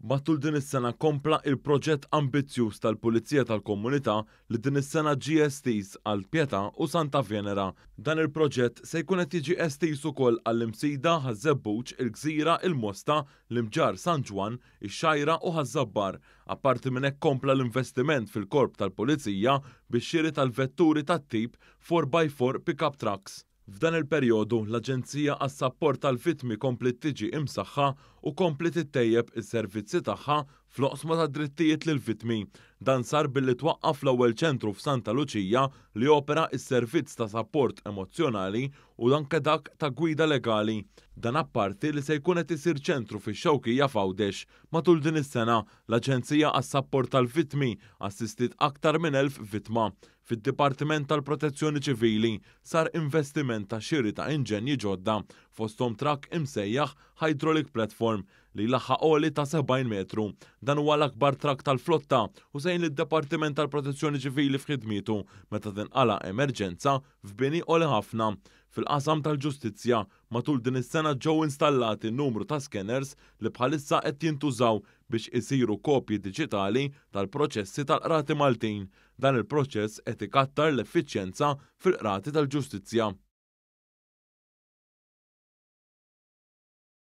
Matul din is-sena kompla il-proġett ambizzjuż tal-Pulizija tal-Komunità li din is-sena ġie estiż għal Pietà u Santa Venera. Dan il-proġett se jkun qed jiġi estiż ukoll għall-Imsida, Ħaż-Żebbuġ, il-Gżira, il-Mosta, l-Imġarr, San Ġwann, ix-Xgħajra u Ħaż-Żabbar. Apparti minn hekk kompla l-investiment fil-Korp tal-Pulizija bix-xiri tal-vetturi tat-tip 4x4 pick-up trucks. F'dan il-perjodu, l-Aġenzija għas-Sapport tal-Vittmi kompliet tiġi imsaħħa u kompliet ittejjeb is-servizzi tagħha fl-oqsma tad-drittijiet lill-vittmi. Dan sar billi twaqqaf l-ewwel ċentru f'Santa Luċija li jopera s-servizz ta' sapport emozzjonali u anke dak ta' gwida legali. Dan apparti li se jkun qed isir ċentru fix-Xewkija f'Għawdex. Matul din is-sena, l-Aġenzija għas-Sapport tal-Vittmi assistiet aktar minn 1,000 vittma. Fid-Dipartiment tal-Protezzjoni Ċivili sar investiment ta' xiri ta' inġenji ġodda, fosthom trakk imsejjaħ Hydraulic Platform li jlaħħaq għoli ta' 70 metru. Dan huwa l-akbar trakk tal-flotta u se jgħin lid-Dipartiment tal-Protezzjoni Ċivili f'ħidmietu meta tinqala' emerġenza f'bini għoli ħafna. Fil-qasam tal-ġustizzja, matul din is-sena ġew installati numru ta' scanners li bħalissa qed jintużaw biex isiru kopji diġitali tal-proċessi tal-qrati Maltin. Dan il-proċess qed ikattar l-effiċjenza fil-qrati tal-ġustizzja.